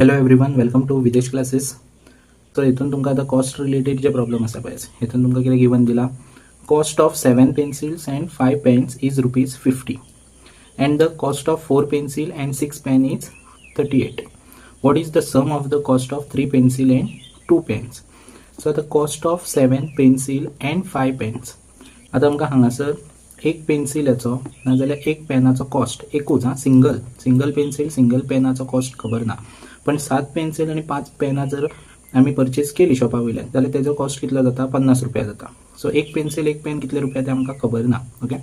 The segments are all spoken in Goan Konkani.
Hello everyone, welcome to Videsh Classes. So हितून तुमकां आतां कॉस्ट रिलेटेड जे प्रॉब्लम आसा पळय, हितून तुमकां कितें गिवन दिला? Cost of seven pencils and five pens is ₹50 and the cost of four pencil and six pen is 38. What is the sum of the cost of three pencil and two pens? So आतां cost of seven pencil and five pens. आतां आमकां हांगासर एक पेन्सिलाचो नाजाल्यार एक पेनाचो कॉस्ट एकूच, आं, सिंगल सिंगल पेन्सील, सिंगल पेनाचो कॉस्ट खबर ना, पण सात पेन्सील आनी पांच पेनां जर आमी परचेज केली शॉपा वयल्यान जाल्यार तेजो कॉस्ट कितलो जाता? 50 रुपया जाता. सो एक पेन्सील, एक पेन कितले रुपया ते आमकां खबर ना. ओके,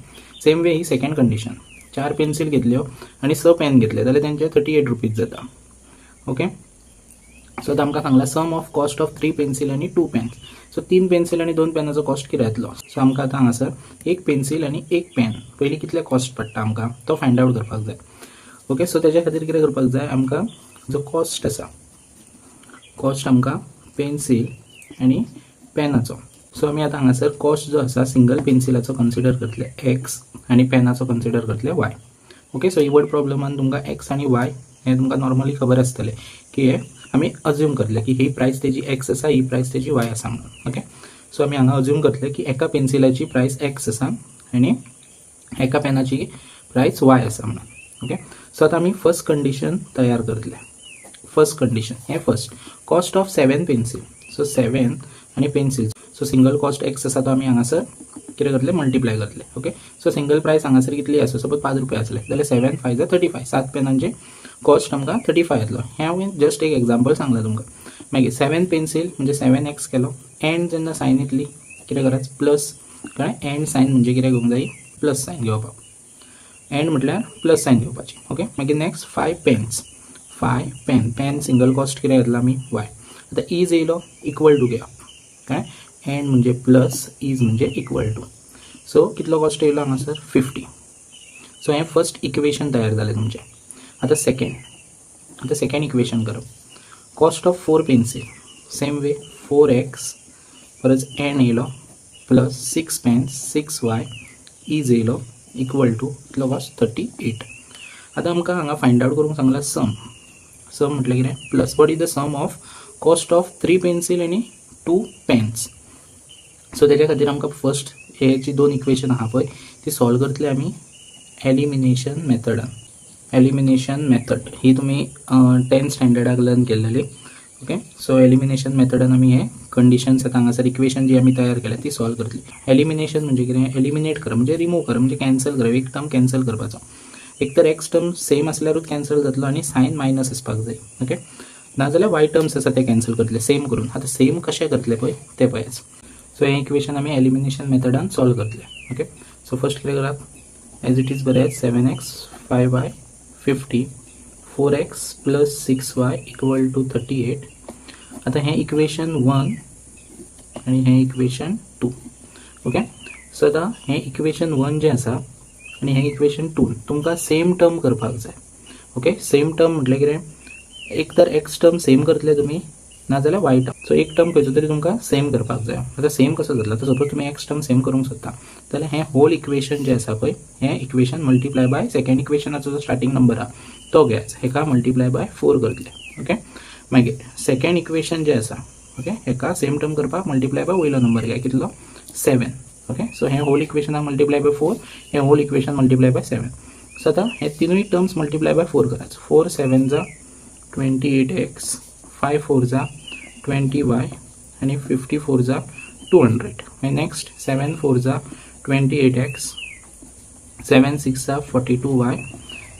सेम वे ही सेकंड कंडिशन. चार पेन्सील घेतल्यो आनी स पेन घेतले जाल्यार तेंचे 38 रुपीज जाता. ओके, सो आतां आमकां सांगला sum of cost of three pencil आनी टू पेन्स. सो तीन पेन्सील आनी दोन पेनाचो कॉस्ट कितें येतलो? सो आमकां आतां हांगासर एक पेन्सील आनी एक पेन पयलीं कितले कॉस्ट पडटा आमकां तो फायंड आवट करपाक जाय. ओके, सो तेज्या खातीर कितें करपाक जाय आमकां? जो कॉस्ट आसा, कॉस्ट आमकां पेन्सील आनी पेनाचो. सो आमी आतां हांगासर कॉस्ट जो आसा सिंगल पेन्सिलाचो कन्सिडर करतले एक्स आनी पेनाचो कन्सिडर करतले वाय. ओके, सो ही वर्ड प्रॉब्लमान तुमकां एक्स आनी वाय हें तुमकां नॉर्मली खबर आसतलें की हे आमी अज्यूम करतले की ही प्रायस तेजी एक्स आसा, ही प्रायस तेजी वाय आसा म्हणून. ओके, सो आमी हांगा अज्यूम करतले की एका पेन्सिलाची प्रायस एक्स आसा आनी एका पेनाची प्रायस वाय आसा म्हणून. ओके, सो आतां आमी फर्स्ट कंडिशन तयार करतले. फर्स्ट कंडिशन हें first cost of seven pencil. So seven आनी pencil, so single cost x आसा, तो आमी हांगासर कितें करतले? मल्टिप्लाय करतले. ओके, सो सिंगल प्रायस हांगासर कितली आसा? सपोज 5 रुपया आसले जाल्यार सेवन फाय जा 35. सात पेनांचे कॉस्ट आमकां 35 येतलो. हें हांवें जस्ट एक एग्जाम्पल सांगलां तुमकां. मागीर सेवन पेन्सील म्हणजे सेवन एक्स केलो. एंड जेन्ना सायन येतली, कितें करायचं? प्लस. कळ्ळें? एंड सायन म्हणजे कितें घेवंक जाय? प्लस सायन घेवपाक. एंड म्हटल्यार प्लस सायन घेवपाची. ओके, मागीर next five pens, five pen. Pen single cost कितें घेतला आमी? वाय. आतां is येयलो, इक्वल टू घेवप. कळ्ळें? एंड म्हणजे प्लस, is म्हणजे इक्वल टू. सो कितलो कॉस्ट येयलो हांगासर? 50. सो हें फर्स्ट इक्वेशन तयार जालें तुमचें. आतां सेकेंड, आतां सेकेंड इक्वेशन करप. Cost of four pencil, same way, four x, परत एंड येयलो, plus six pens, six y, is येयलो, इक्वल टू कितलो कॉस्ट? 38. आतां आमकां हांगा फायंड आवट करूंक सांगलां सम. सम म्हटल्यार कितें? Plus. What is the sum of cost of three pencil आनी टू पेन्स? सो तेज्या खातीर आमकां फर्स्ट हे जी दोन इक्वेशन आहा पळय, ती सॉल्व करतले आमी एलिमिनेशन मेथडान. एलिमिनेशन मेथड ही तुमी टेन्थ स्टँडर्डाक लर्न केल्लेली. ओके, सो एलिमिनेशन मेथडान आमी हे कंडिशन्स आतां हांगासर इक्वेशन जी आमी तयार केल्या ती सॉल्व करतली. एलिमिनेशन म्हणजे कितें? एलिमिनेट करप म्हणजे रिमूव करप, म्हणजे कॅन्सल करप. एक टर्म कॅन्सल करपाचो. एक तर एक्स टर्म सेम आसल्यारूच कॅन्सल जातलो आनी सायन मायनस आसपाक जाय. ओके, नाजाल्यार वाय टर्म्स आसा ते कॅन्सल करतले सेम करून. आतां सेम कशें करतले पळय, ते पळयात. सो हें इक्वेशन आमी एलिमिनेशन मेथडान सॉल्व करतले. ओके, सो फर्स्ट कितें करप? एज it is बरयात, seven x five y 50, four x plus six y equal to 38. आतां हें इक्वेशन वन आनी हें इक्वेशन टू. ओके, सो आतां हें इक्वेशन वन जें आसा आनी हें इक्वेशन टू, तुमकां सेम टर्म करपाक जाय. ओके, सेम टर्म म्हटल्यार कितें? एक तर एक्स टर्म सेम करतले तुमी, नाजाल्यार वाय टर्म. सो एक टर्म खंयचो तरी तुमकां सेम करपाक जाय. आतां सेम कसो जातलो? आतां सपोज तुमी एक्स टर्म सेम करूंक सोदता जाल्यार हें होल इक्वेशन जें आसा पळय, हें इक्वेशन मल्टिप्लाय बाय सेकंड इक्वेशनाचो जो स्टार्टींग नंबर आहा तो घेयात. हेका मल्टिप्लाय बाय फोर करतले. ओके, मागीर सेकंड इक्वेशन जें आसा, ओके, हेका सेम टर्म करपाक मल्टिप्लाय बाय वयलो नंबर घे. कितलो? सेवन. ओके, सो हें होल इक्वेशनाक मल्टिप्लाय बाय फोर, हें whole equation multiply by seven. So आतां हे तिनूय टर्म्स मल्टिप्लाय बाय फोर करात. Four seven za 28 x, five four za 20 y आनी 50 four za 200. मागीर next seven four za 28 x, seven six za 42 y,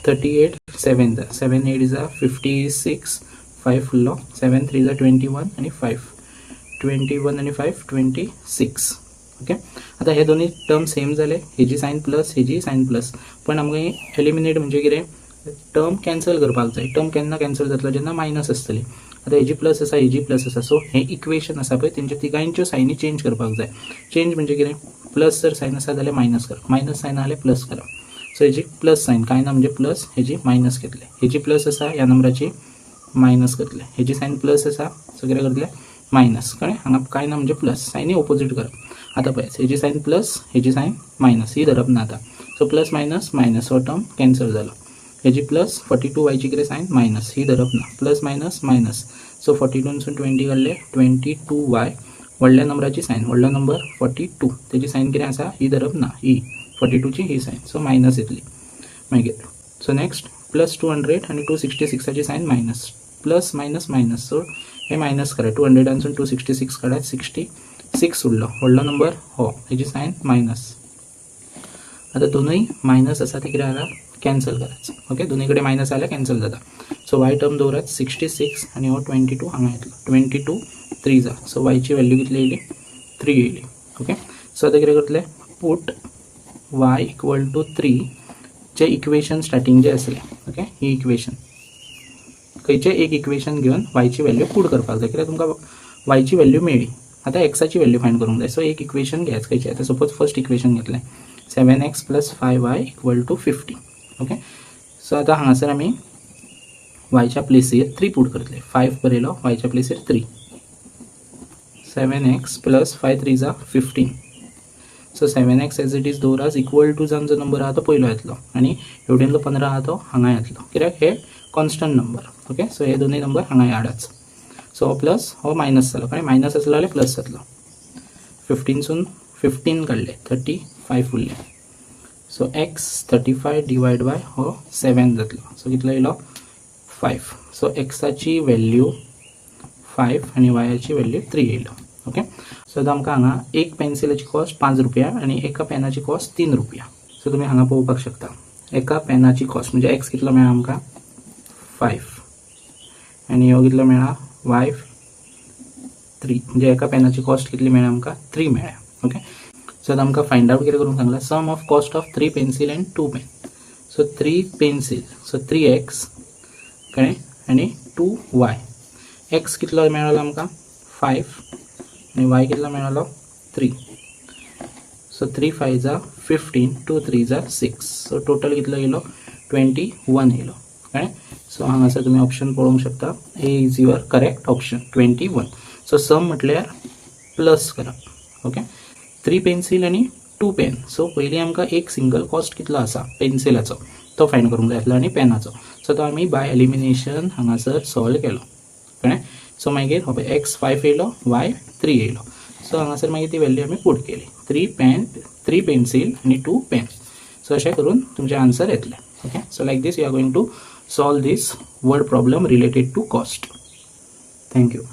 38 seven za, seven eight za 56, five फुल्लो, सेवन थ्री जा 21 आनी फायव, 21 आनी फायव 26. ओके, आतां हे दोनूय टर्म सेम जाले. हेजी सायन प्लस, हेजी सायन प्लस, पण आमकां एलिमिनेट म्हणजे कितें? टर्म कॅन्सल करपाक जाय. टर्म केन्ना कॅन्सल जातलो? जेन्ना मायनस आसतली. आतां हेजी प्लस आसा, हेजी प्लस आसा. सो हें इक्वेशन आसा पळय, तेंच्या तिगांयच्यो सायनी चेंज करपाक जाय. चेंज म्हणजे कितें? प्लस जर सायन आसा जाल्यार मायनस करप, मायनस सायन आसल्यार प्लस करप. सो हेजी प्लस सायन, कांय ना म्हणजे प्लस, हेजी मायनस घेतले. हेजी प्लस आसा, ह्या नंबराची मायनस करतले. हेजी सायन प्लस आसा, सो कितें करतले? मायनस. कळ्ळें? हांगा कांय ना म्हणजे प्लस, सायनी ओपोजीट करप. आतां पळय, हेजी सायन प्लस, हेजी सायन मायनस, ही धरप ना आतां. सो प्लस मायनस मायनस, हो टर्म कॅन्सल जालो. हेजी प्लस 42 वायची कितें सायन? मायनस. ही धरप ना. Plus minus minus. सो 42नसून 20 काडले, 22 वाय. व्हडल्या नंबराची सायन, व्हडलो नंबर 42, तेजी सायन कितें आसा? ही धरप ना. ही 42ची ही सायन, सो मायनस येतली मागीर. सो नेक्स्ट प्लस 200 आनी 266आची sign minus. Plus minus minus, so हे मायनस करा. 200आनसून 266 काडात, 66 उरलो. व्हडलो नंबर हो, हेजी सायन मायनस. आतां दोनूय मायनस आसा, ते कितें जाला? कॅन्सल करायचं. ओके, दोन्ही कडेन मायनस आल्यार कॅन्सल जाता. सो वाय टर्म दवरात 66 आनी हो 22 हांगा येतलो. 22 थ्री जा. सो वायची व्हॅल्यू कितली येयली? थ्री येयली. ओके, सो आतां कितें करतले? Put y equal to three J equation starting जे आसलें, ओके, ही इक्वेशन, खंयचें एक इक्वेशन घेवन वायची व्हॅल्यू पूट करपाक जाय, कित्याक तुमकां वायची व्हॅल्यू मेळ्ळी, आतां एक्साची व्हॅल्यू फायंड करूंक जाय. सो एक इक्वेशन घेयात खंयचें. आतां सपोज फर्स्ट इक्वेशन घेतलें, seven x plus five y equal to 50. Okay, so आतां हांगासर आमी वायच्या प्लेसीर थ्री पूट करतले. फायव बरयलो, वायच्या प्लेसीर three. Seven x plus five threes are 15. So seven x as it is दवरात. Equal to जो नंबर आहा तो पयलो येतलो आनी हेवटेनलो 15 आहा तो हांगा येतलो, कित्याक हे कॉन्स्टंट नंबर. ओके, सो हे दोनूय नंबर हांगा हाडाच. सो हो प्लस, हो मायनस जालो, कारण मायनस आसलो जाल्यार प्लस जातलो. 15सून 15 काडले, 35 उरले. So x 35 divide by हो सेवन जातलो. सो कितलो येयलो? फायव. सो एक्साची व्हॅल्यू फायव आनी वायाची व्हॅल्यू थ्री येयलो. ओके, सो आतां आमकां हांगा एक पेन्सिलाची कॉस्ट 5 रुपया आनी एका पेनाची कॉस्ट 3 रुपया. सो तुमी हांगा पळोवपाक शकता, एका पेनाची कॉस्ट म्हणजे एक्स कितलो मेळ्ळा आमकां? फायव. आनी हो कितलो मेळ्ळा? Y three. म्हणजे एका पेनाची कॉस्ट कितली मेळ्ळा आमकां? थ्री मेळ्ळ्या. ओके, सो आतां आमकां फायंड आवट कितें करूंक सांगलां? Sum of cost of three pencil and two pen. So three pencil, so three x, कळ्ळें? आनी टू वाय. एक्स कितलो मेळ्ळो आमकां? फायव. आनी वाय कितलो मेळ्ळो? Three. So three fives are 15, two threes are six. So total कितलो येयलो? 21 येयलो, कळ्ळें? सो हांगासर तुमी ऑप्शन पळोवंक शकता. A is your correct option, 21. So sum म्हटल्यार प्लस करप. ओके, थ्री पेन्सील आनी टू पेन. सो पयलीं आमकां एक सिंगल कॉस्ट कितलो आसा पेन्सिलाचो तो फायंड करूंक जाय आसलो आनी पेनाचो. सो तो आमी बाय एलिमिनेशन हांगासर सॉल्व केलो, कळ्ळें? सो मागीर हो पळय, एक्स फायव येयलो, वाय थ्री येयलो. सो हांगासर मागीर ती व्हॅल्यू आमी पूट केली, थ्री पेन, थ्री पेन्सील आनी टू पेन. सो अशें करून तुमचें आन्सर येतलें. Okay, so like this you are going to solve this word problem related to cost. Thank you.